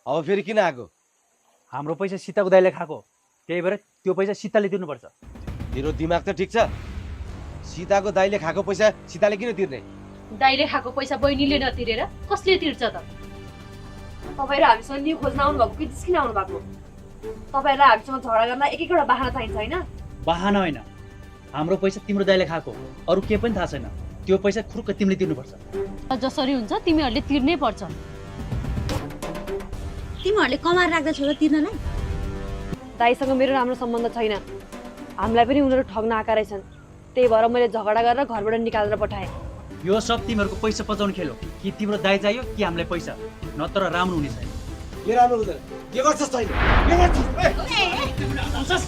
अब फेरि किन आएको? हाम्रो पैसा सीताको दाइले खाएको, त्यही भएर त्यो पैसा सीताले तिर्नुपर्छ। तेरो दिमाग त ठिक छ। सीताको दाइले खाएको पैसा सीताले किन तिर्ने? दाइले खाएको पैसा बहिनीले नतिरेर कसले तिर्छ त? तपाईहरु हामीसँग न्यू खोज्न आउनु भएको कि जिस्किन आउनु भएको? तपाईहरुलाई हामीसँग झगडा गर्न एक एकवटा बहाना चाहिन्छ हैन? बहाना होइन, हाम्रो पैसा तिम्रो दाइले खाएको, अरू के पनि थाहा छैन। त्यो पैसा खुर्क तिमीले तिर्नुपर्छ। जसरी हुन्छ तिमीहरूले तिर्नै पर्छ। तिमीहरूले कमाएर राख्दा छोरा तिर्नलाई? दाइसँग मेरो राम्रो सम्बन्ध छैन। हामीलाई पनि उनीहरू ठग्न आएका रहेछन्। त्यही भएर मैले झगडा गरेर घरबाट निकालेर पठाएँ। यो सब तिमीहरूको पैसा पचाउने खेल हो कि तिम्रो दाइ चाहियो कि हामीलाई पैसा, नत्र राम्रो हुने छैन। के राम्रो हुँदैन? के गर्छस् तैँले? के गर्छस्?